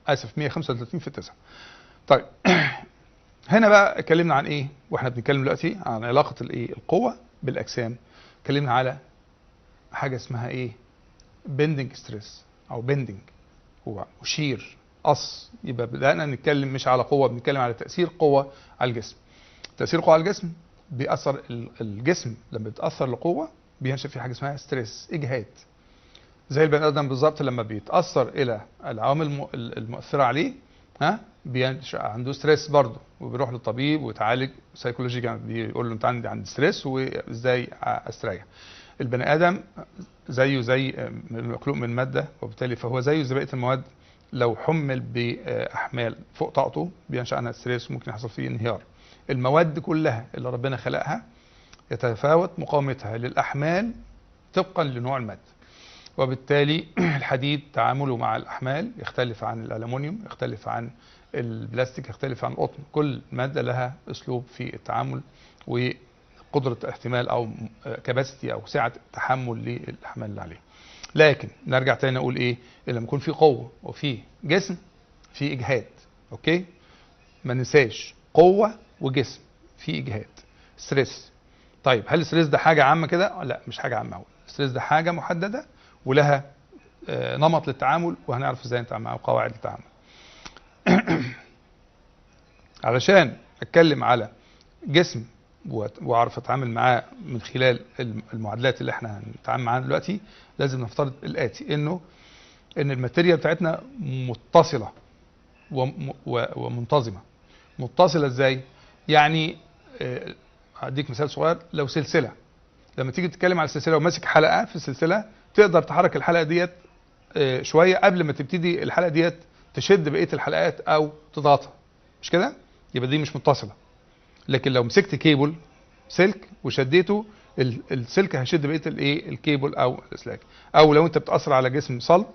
اسف، 135 في 9. طيب، هنا بقى اتكلمنا عن ايه واحنا بنتكلم دلوقتي عن علاقة الايه؟ القوة بالاجسام. اتكلمنا على حاجة اسمها ايه؟ bending stress او bending و shear، قص. يبقى بدانا نتكلم مش على قوه، بنتكلم على تاثير قوة على الجسم. تاثير قوة على الجسم بيأثر الجسم لما بيتاثر لقوه بينشأ في حاجة اسمها stress، اجهاد. زي البني ادم بالظبط، لما بيتاثر الى العوامل المؤثرة عليه، ها، بينشأ عنده stress برضه وبيروح للطبيب ويتعالج psychological، بيقول له انت عندي stress وازاي استريح. البني ادم زيه زي مخلوق من ماده، وبالتالي فهو زيه زي بقية المواد، لو حمل باحمال فوق طاقته بينشأ عنها stress وممكن يحصل فيه انهيار. المواد كلها اللي ربنا خلقها يتفاوت مقاومتها للاحمال طبقا لنوع المادة، وبالتالي الحديد تعامله مع الاحمال يختلف عن الالومنيوم، يختلف عن البلاستيك، يختلف عن القطن. كل مادة لها اسلوب في التعامل وقدره احتمال او capacity او سعة تحمل للاحمال اللي عليه. لكن نرجع تاني نقول ايه؟ لما يكون في قوة وفي جسم في اجهاد، okay؟ ما ننساش، قوة وجسم في اجهاد، stress. طيب، هل ال stress ده حاجة عامة كده؟ لا، مش حاجة عامة. هو ال stress ده حاجة محددة ولها نمط للتعامل، وهنعرف ازاي نتعامل معاه وقواعد للتعامل. علشان اتكلم على جسم واعرف اتعامل معاه من خلال المعادلات اللي احنا هنتعامل معاها دلوقتي، لازم نفترض الاتي: انه ان ال material بتاعتنا متصلة ومنتظمه. متصلة ازاي؟ يعني هديك مثال صغير. لو سلسله، لما تيجي تتكلم على السلسلة وماسك حلقة في السلسله، تقدر تحرك الحلقة ديت شوية قبل ما تبتدي الحلقة ديت تشد بقية الحلقات او تضغطها، مش كده؟ يبقى دي مش متصله. لكن لو مسكت كيبل، سلك، وشديته، السلك هيشد بقية الايه؟ الكيبل او الاسلاك. او لو انت بتاثر على جسم صلد،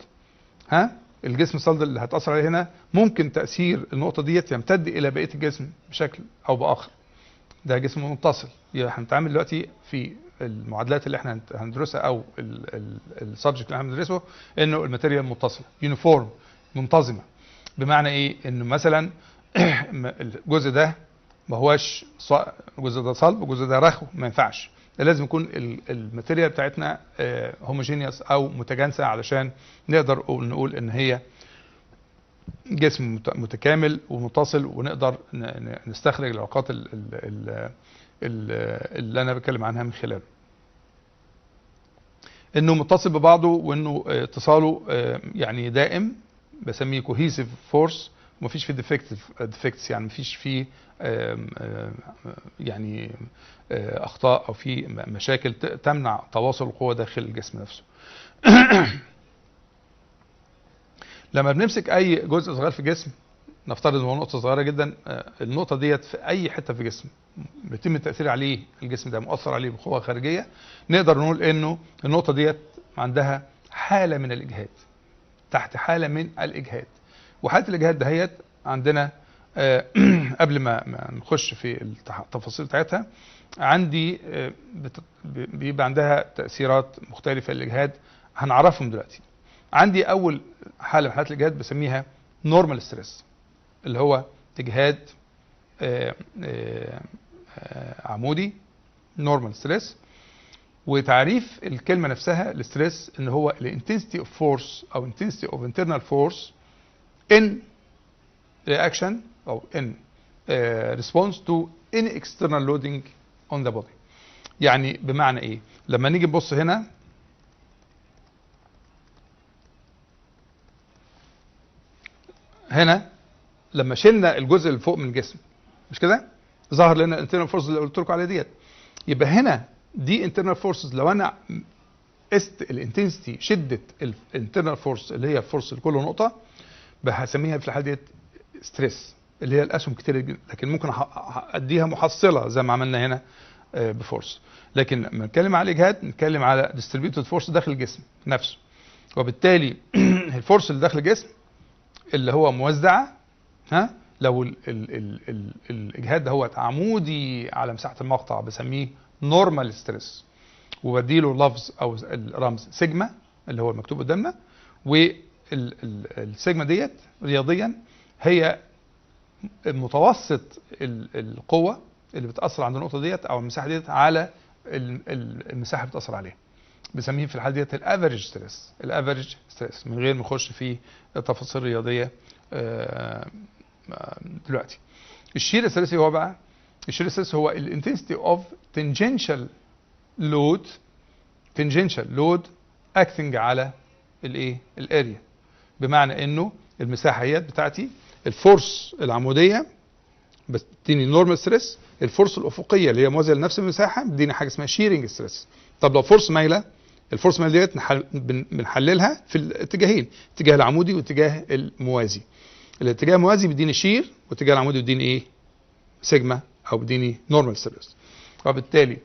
ها، الجسم الصلد اللي هتاثر عليه هنا ممكن تاثير النقطة ديت يمتد الى بقية الجسم بشكل او باخر. ده جسم متصل. يبقى احنا هنتعامل دلوقتي في المعادلات اللي احنا هندرسها او ال subject اللي احنا هندرسه انه ال material متصلة، uniform، منتظمه. بمعنى ايه؟ انه مثلا الجزء ده ما هواش الجزء ده صلب والجزء ده رخو، ما ينفعش. لازم يكون ال material بتاعتنا homogeneous او متجانسة علشان نقدر نقول ان هي جسم متكامل ومتصل، ونقدر نستخرج العلاقات اللي انا بتكلم عنها من خلاله. انه متصل ببعضه وانه اتصاله يعني دائم، بسميه cohesive force. ومفيش فيه defects، يعني مفيش فيه يعني اخطاء او في مشاكل تمنع تواصل القوة داخل الجسم نفسه. لما بنمسك اي جزء صغير في الجسم، نفترض ان هو نقطة صغيرة جدا، النقطة ديت في اي حتة في الجسم بيتم التاثير عليه، الجسم ده مؤثر عليه بقوة خارجية، نقدر نقول انه النقطة ديت عندها حاله من الاجهاد، تحت حاله من الاجهاد. وحاله الاجهاد دهيت عندنا قبل ما نخش في التفاصيل بتاعتها، عندي بيبقى عندها تاثيرات مختلفة للاجهاد هنعرفهم دلوقتي. عندي اول حاله من حالات الاجهاد بسميها normal stress، اللي هو اجهاد عمودي، normal stress. وتعريف الكلمة نفسها ال stress ان هو ال intensity of force او intensity of internal force in reaction او in response to any external loading on the body. يعني بمعنى ايه؟ لما نيجي نبص هنا هنا لما شلنا الجزء اللي فوق من الجسم، مش كده؟ ظهر لنا ال internal forces اللي قلت لكم عليها ديت. يبقى هنا دي internal forces، لو انا قست ال intensity، شده ال internal force اللي هي force لكل نقطة، هسميها في الحالة ديت stress، اللي هي الاسهم كتير جدا، لكن ممكن اديها محصله زي ما عملنا هنا ب force. لكن لما نتكلم على الاجهاد نتكلم على distributed force داخل الجسم نفسه، وبالتالي ال force اللي داخل الجسم اللي هو موزعة، ها، لو ال ال ال ال الاجهاد ده هو عمودي على مساحة المقطع بسميه normal stress، وبديله لفظ او الرمز سيجما اللي هو المكتوب قدامنا. والسيجما ديت رياضيا هي متوسط القوة اللي بتاثر عند النقطة ديت او المساحة ديت على المساحة اللي بتاثر عليها، بنسميه في الحالة ديت ال average stress، ال average stress، من غير ما نخش في تفاصيل رياضية دلوقتي. ال shear stress هو بقى، ال shear stress هو ال intensity of tangential load، tangential load acting على الايه؟ ال area. بمعنى انه المساحة هي بتاعتي ال force العموديه بتديني normal stress، ال force الافقية اللي هي موازية لنفس المساحة بتديني حاجة اسمها shearing stress. طب لو force مايلة، ال force مايلة ديت بنحللها في الاتجاهين، الاتجاه العمودي والاتجاه الموازي. الاتجاه الموازي بيديني shear، والاتجاه العمودي بيديني ايه؟ سيجما او بيديني normal stress. وبالتالي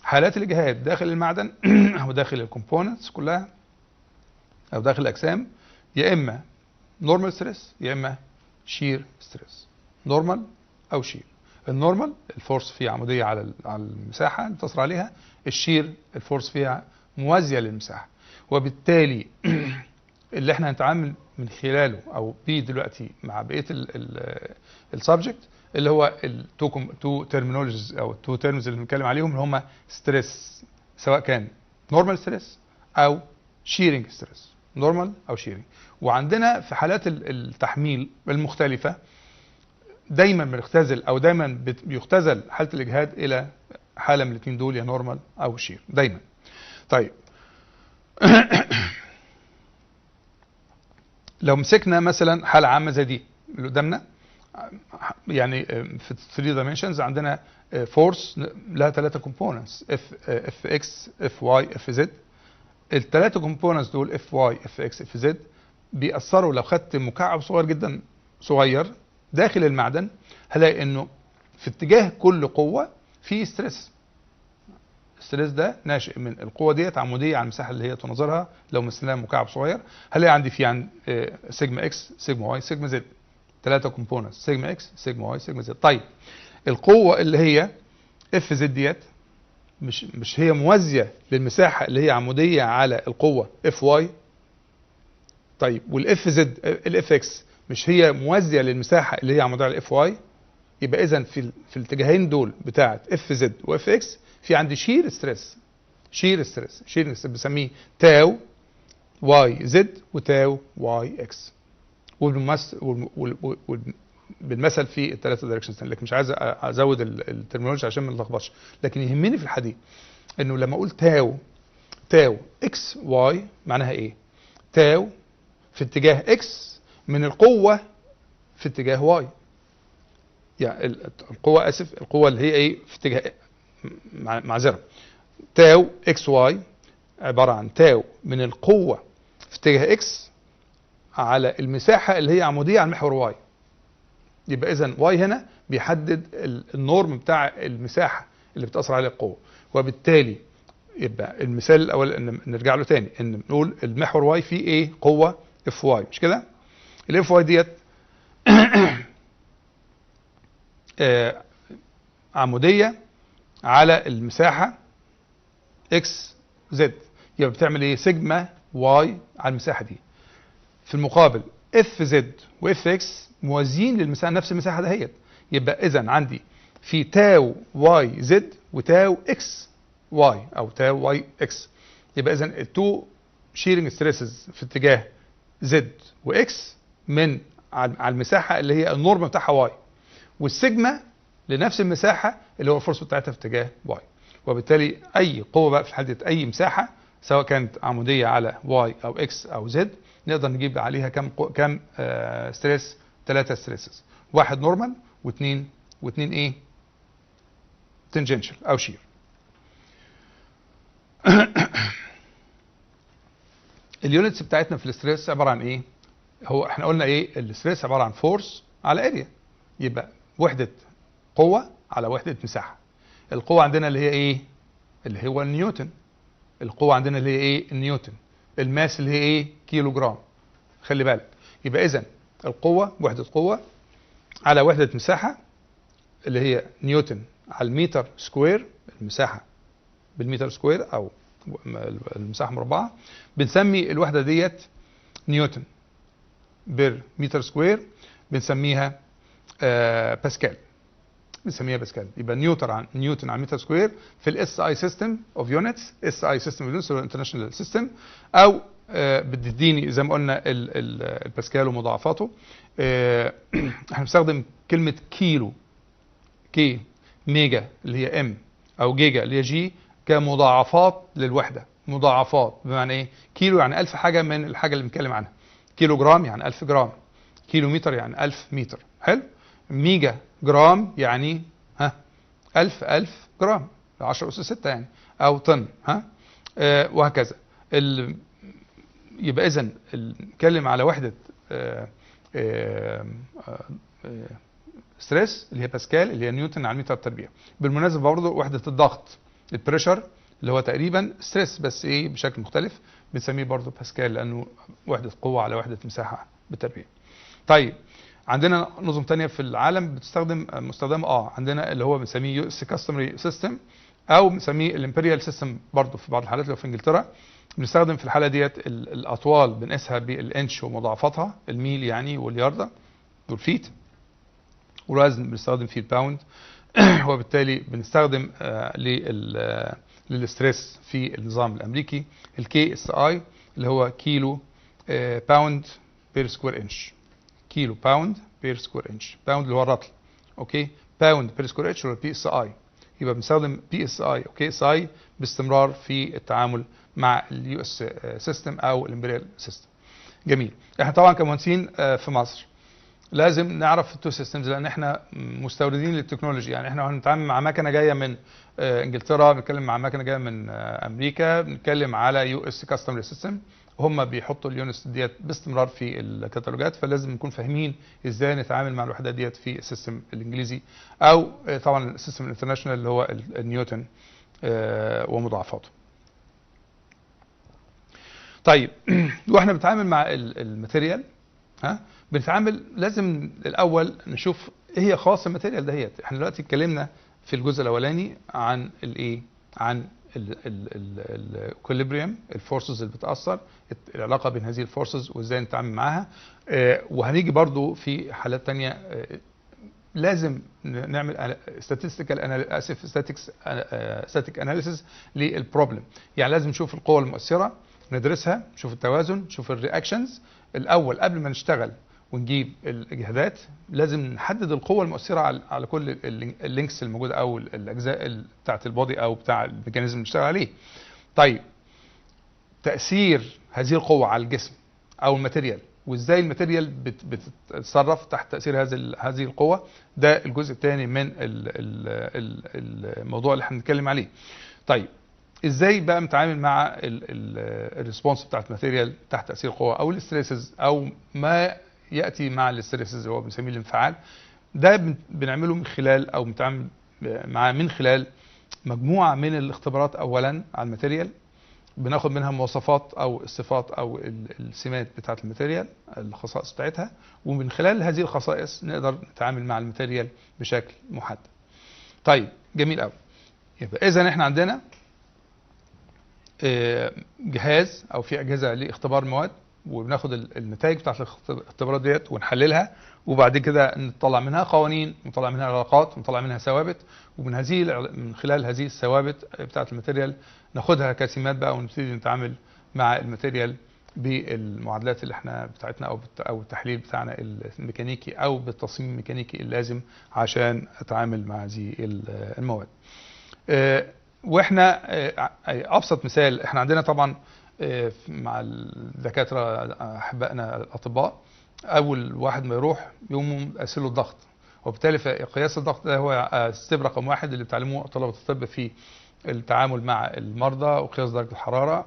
حالات الاجهاد داخل المعدن او داخل ال components كلها او داخل الاجسام، يا اما normal stress يا اما shear stress، normal او shear. ال normal ال force فيها عموديه على المساحة اللي بتأثر عليها، ال shear ال force فيها موازية للمساحه. وبالتالي اللي احنا هنتعامل من خلاله او بيه دلوقتي مع بقية ال subject اللي هو ال two terminologies او ال two terms اللي بنتكلم عليهم، اللي هم stress، سواء كان normal stress او shearing stress، normal او shearing. وعندنا في حالات التحميل المختلفة دايما بنختزل او دايما بيختزل حاله الاجهاد الى حاله من الاثنين دول، يا normal او shear دايما. طيب لو مسكنا مثلا حاله عامة زي دي اللي قدامنا، يعني في 3 dimensions عندنا force لها 3 components، F F x، F y، F z. الثلاثة components دول F y، F x، F z بيأثروا. لو خدت مكعب صغير جدا صغير داخل المعدن هلاقي انه في اتجاه كل قوة في stress. ال stress ده ناشئ من القوة ديت عموديه على المساحة اللي هي تناظرها. لو مثلنا مكعب صغير هلاقي عندي في عند sigma x، sigma y، sigma z، 3 components، sigma x، sigma y، sigma z. طيب القوة اللي هي F z ديت مش هي موازية للمساحه اللي هي عموديه على القوة F y؟ طيب وال F z، ال F x مش هي موازية للمساحه اللي هي عموديه على ال F y؟ يبقى اذا في الاتجاهين دول بتاعه F z و F x في عندي shear stress، shear stress، shear stress بسميه tau y z و tau y x، وبالمثل في الثلاثة directions. لكن مش عايز ازود ال terminology عشان ما نلخبطش، لكن يهمني في الحديث انه لما اقول tau، tau x y معناها ايه؟ tau في اتجاه x من القوة في اتجاه y، يعني القوة، اسف، القوة اللي هي ايه؟ في اتجاه، معذرة، tau x y عبارة عن tau من القوة في اتجاه x على المساحة اللي هي عمودية على المحور y. يبقى اذا y هنا بيحدد ال norm بتاع المساحة اللي بتأثر عليها القوة. وبالتالي يبقى المثال الاول ان نرجع له تاني، ان نقول المحور y فيه ايه؟ قوة F y، مش كده؟ ال F y ديت عمودية على المساحة x z، يبقى بتعمل ايه؟ sigma y على المساحة دي. في المقابل F z و F x موازيين للمساحة، نفس المساحة دهيت. يبقى اذا عندي في tau y z و tau x y او tau y x. يبقى اذا ال two shearing stresses في اتجاه z و x من على المساحة اللي هي ال norm بتاعها y، والسيجما لنفس المساحة اللي هو ال force بتاعتها في اتجاه y. وبالتالي اي قوة بقى في حاله اي مساحة سواء كانت عموديه على y او x او z نقدر نجيب عليها كم stress؟ 3 stresses، واحد normal واثنين ايه؟ tangential او shear. ال units بتاعتنا في ال stress عبارة عن ايه؟ هو احنا قلنا ايه؟ ال stress عبارة عن force على area، يبقى وحده قوة على وحده مساحة. القوة عندنا اللي هي ايه؟ اللي هو النيوتن. القوة عندنا اللي هي ايه؟ النيوتن. ال mass اللي هي ايه؟ كيلو جرام. خلي بالك، يبقى اذا القوة وحده قوة على وحده مساحة اللي هي نيوتن على المتر square، المساحة بالمتر square او المساحة مربعه، بنسمي الوحدة ديت نيوتن per متر square، بنسميها باسكال، بنسميها باسكال. يبقى نيوتن على متر square في ال SI system of units، SI system of units international system، او بتديني زي ما قلنا الباسكال ومضاعفاته. احنا بنستخدم كلمة كيلو K، ميجا اللي هي M، او جيجا اللي هي G، كمضاعفات للوحدة. مضاعفات بمعنى ايه؟ كيلو يعني 1000 حاجة من الحاجة اللي بنتكلم عنها، كيلو جرام يعني 1000 جرام، كيلو متر يعني 1000 متر، حلو؟ ميجا جرام يعني ها 1000 جرام، 10 أس 6 يعني، او طن، ها وهكذا. يبقى اذا نتكلم على وحده stress اللي هي باسكال اللي هي نيوتن على المتر تربيع. بالمناسبة برضه وحده الضغط ال pressure اللي هو تقريبا stress بس ايه بشكل مختلف، بنسميه برضه باسكال لانه وحده قوة على وحده مساحة بالتربيع. طيب عندنا نظم ثانية في العالم بتستخدم مستخدمة عندنا اللي هو بنسميه US customary system او بنسميه ال imperial system برضه في بعض الحالات. لو في انجلترا بنستخدم في الحالة ديت الاطوال بنقيسها بالانش ومضاعفاتها، الميل يعني والياردة وال feet، والوزن بنستخدم فيه ال pound. وبالتالي بنستخدم لل stress في النظام الامريكي ال KSI اللي هو كيلو pound per square inch، كيلو pound per square inch، pound اللي هو الرطل، okay، pound per square inch ولا PSI. يبقى بنستخدم PSI او KSI باستمرار في التعامل مع ال US system او ال imperial system. جميل. احنا طبعا كمهندسين في مصر لازم نعرف ال two systems لان احنا مستوردين لل technology. يعني احنا هنتعامل مع مكنه جاية من انجلترا، بنتكلم مع مكنه جاية من امريكا، بنتكلم على US customary system، هم بيحطوا ال units ديت باستمرار في الكتالوجات، فلازم نكون فاهمين ازاي نتعامل مع الوحدات ديت في ال system الانجليزي او طبعا ال system ال international اللي هو النيوتن ومضاعفاته. طيب واحنا بنتعامل مع ال material، ها بنتعامل لازم الاول نشوف ايه هي خواص ال material دهيت. احنا دلوقتي اتكلمنا في الجزء الاولاني عن الايه؟ عن ال equilibrium، ال forces اللي بتاثر، العلاقة بين هذه ال forces وازاي نتعامل معاها. وهنيجي برضو في حالات ثانية لازم نعمل statistical اسف static analysis لل problem. يعني لازم نشوف القوى المؤثرة، ندرسها، نشوف التوازن، نشوف ال reactions الاول قبل ما نشتغل ونجيب الاجهادات. لازم نحدد القوة المؤثرة على كل ال links الموجودة او الاجزاء بتاعه ال body او بتاع ال mechanism اللي بنشتغل عليه. طيب تاثير هذه القوة على الجسم او ال material وازاي ال material بتتصرف تحت تاثير هذه القوه. ده الجزء الثاني من الموضوع اللي احنا بنتكلم عليه. طيب ازاي بقى نتعامل مع ال response بتاعت ال material تحت تاثير القوة او ال stresses او ما ياتي مع ال stresses اللي هو بنسميه الانفعال؟ ده بنعمله من خلال او بنتعامل معاه من خلال مجموعة من الاختبارات. اولا على ال material بناخد منها مواصفات او الصفات او السمات بتاعه ال material، الخصائص بتاعتها، ومن خلال هذه الخصائص نقدر نتعامل مع ال material بشكل محدد. طيب جميل قوي. يبقى اذا احنا عندنا جهاز او في اجهزة لاختبار مواد، وبناخد النتائج بتاعت الاختبارات ديت ونحللها، وبعد كده نطلع منها قوانين، نطلع منها علاقات، ونطلع منها ثوابت، ومن هذه من خلال هذه الثوابت بتاعت ال material ناخدها كسمات بقى ونبتدي نتعامل مع ال material بالمعادلات اللي احنا بتاعتنا او التحليل بتاعنا الميكانيكي او بالتصميم الميكانيكي اللازم عشان اتعامل مع هذه المواد. واحنا ابسط مثال احنا عندنا طبعا مع الدكاترة احبائنا الاطباء، اول واحد ما يروح يقوموا يقيسوا له الضغط، وبالتالي قياس الضغط ده هو step رقم 1 اللي بتعلموه طلبه الطب في التعامل مع المرضى، وقياس درجه الحرارة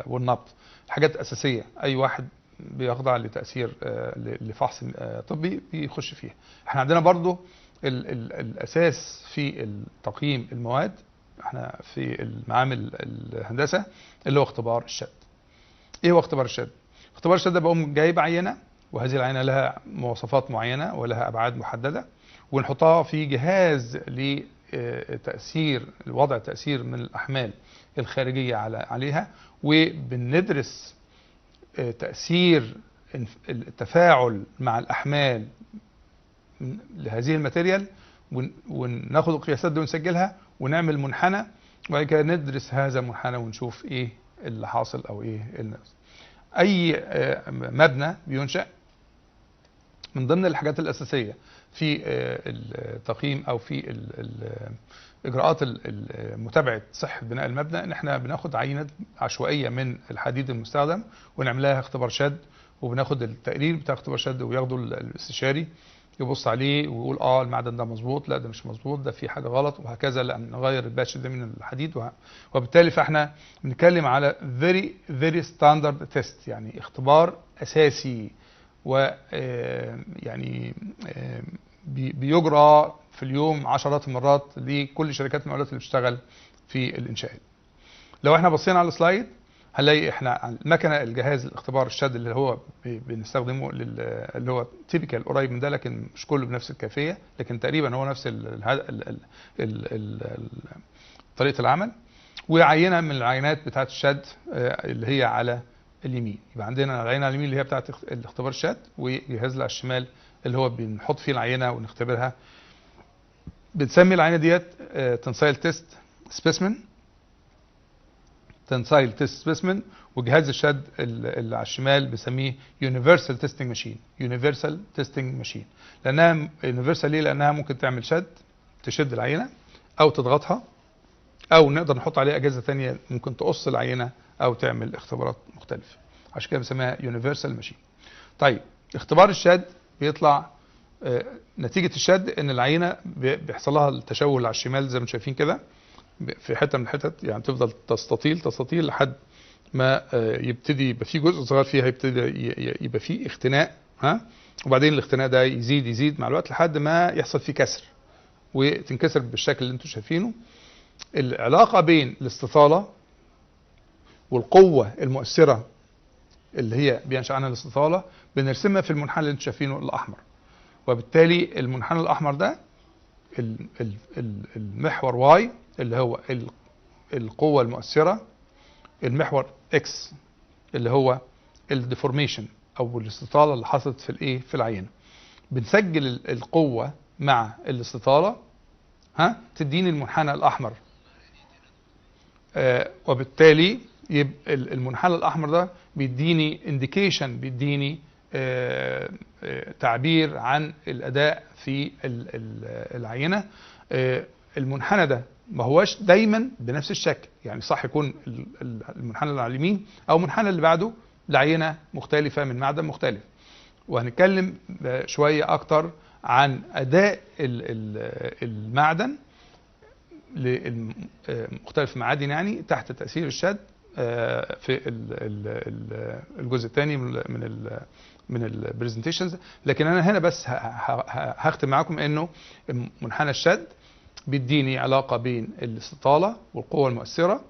والنبض، الحاجات الاساسية اي واحد بيخضع لتاثير لفحص طبي بيخش فيها. احنا عندنا برضو ال ال الاساس في تقييم المواد احنا في المعامل الهندسة اللي هو اختبار الشد. ايه هو اختبار الشد؟ اختبار الشد ده بقوم جايب عينه، وهذه العينة لها مواصفات معينة ولها ابعاد محددة، ونحطها في جهاز لتاثير الوضع، تاثير من الاحمال الخارجية عليها، وبندرس تاثير التفاعل مع الاحمال لهذه ال material، وناخد القياسات دي ونسجلها ونعمل منحنى، وبعد كده ندرس هذا المنحنى ونشوف ايه اللي حاصل او ايه اللي ناقص. اي مبنى بينشأ من ضمن الحاجات الاساسية في التقييم او في اجراءات متابعه صحة بناء المبنى ان احنا بناخد عينات عشوائية من الحديد المستخدم ونعملها اختبار شد، وبناخد التقرير بتاع اختبار شد وياخده الاستشاري يبص عليه ويقول المعدن ده مظبوط، لا ده مش مظبوط، ده في حاجة غلط، وهكذا، لا نغير ال batch ده من الحديد وبالتالي فاحنا بنتكلم على very very standard test، يعني اختبار اساسي و يعني بيجرى في اليوم عشرات المرات لكل شركات المقاولات اللي بتشتغل في الانشاءات. لو احنا بصينا على ال slide هنلاقي احنا المكنه الجهاز الاختبار الشد اللي هو بنستخدمه اللي هو typical قريب من ده، لكن مش كله بنفس الكيفية، لكن تقريبا هو نفس ال ال ال ال طريقه العمل. وعينه من العينات بتاعه الشد اللي هي على اليمين، يبقى عندنا العينة على اليمين اللي هي بتاعه الاختبار الشد، وجهاز على الشمال اللي هو بنحط فيه العينة ونختبرها. بنسمي العينة ديت tensile test specimen، tensile test specimen. وجهاز الشد اللي على الشمال بنسميه universal testing machine، universal testing machine. لانها universal ليه؟ لانها ممكن تعمل شد، تشد العينة او تضغطها، او نقدر نحط عليها اجهزة ثانية ممكن تقص العينة او تعمل اختبارات مختلفة، عشان كده بنسميها universal machine. طيب اختبار الشد بيطلع نتيجة الشد ان العينة بيحصل لها التشوه اللي على الشمال زي ما انتم شايفين كده في حتة من الحتت، يعني تفضل تستطيل تستطيل لحد ما يبتدي يبقى في جزء صغير فيها يبتدي يبقى فيه اختناق، ها، وبعدين الاختناق ده يزيد يزيد مع الوقت لحد ما يحصل فيه كسر وتنكسر بالشكل اللي انتم شايفينه. العلاقة بين الاستطاله والقوه المؤثرة اللي هي بينشأ عنها الاستطاله بنرسمها في المنحنى اللي انتم شايفينه الاحمر، وبالتالي المنحنى الاحمر ده المحور Y اللي هو القوة المؤثرة، المحور X اللي هو ال deformation او الاستطالة اللي حصلت في الايه في العينة. بنسجل القوة مع الاستطالة، ها، تديني المنحنى الاحمر، وبالتالي يبقى المنحنى الاحمر ده بيديني indication، بيديني تعبير عن الاداء في العينة. المنحنى ده ما هواش دايما بنفس الشكل، يعني صح يكون المنحنى اللي على اليمين او المنحنى اللي بعده لعينه مختلفة من معدن مختلف. وهنتكلم شوية اكتر عن اداء المعدن لمختلف المعادن يعني تحت تاثير الشد في الجزء الثاني من ال presentations. لكن انا هنا بس هختم معاكم انه منحنى الشد بيديني علاقة بين الاستطاله والقوه المؤثرة،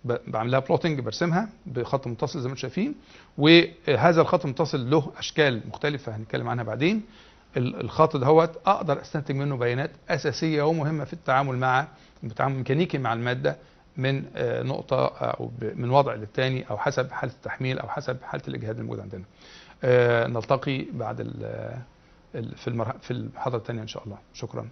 بعملها plotting، برسمها بخط متصل زي ما انتم شايفين، وهذا الخط المتصل له اشكال مختلفة هنتكلم عنها بعدين. الخط دهوت اقدر استنتج منه بيانات اساسية ومهمة في التعامل مع التعامل الميكانيكي مع المادة من نقطة او من وضع للتاني، او حسب حاله التحميل او حسب حاله الاجهاد الموجود عندنا. نلتقي بعد في المحاضرة الثانية ان شاء الله. شكرا.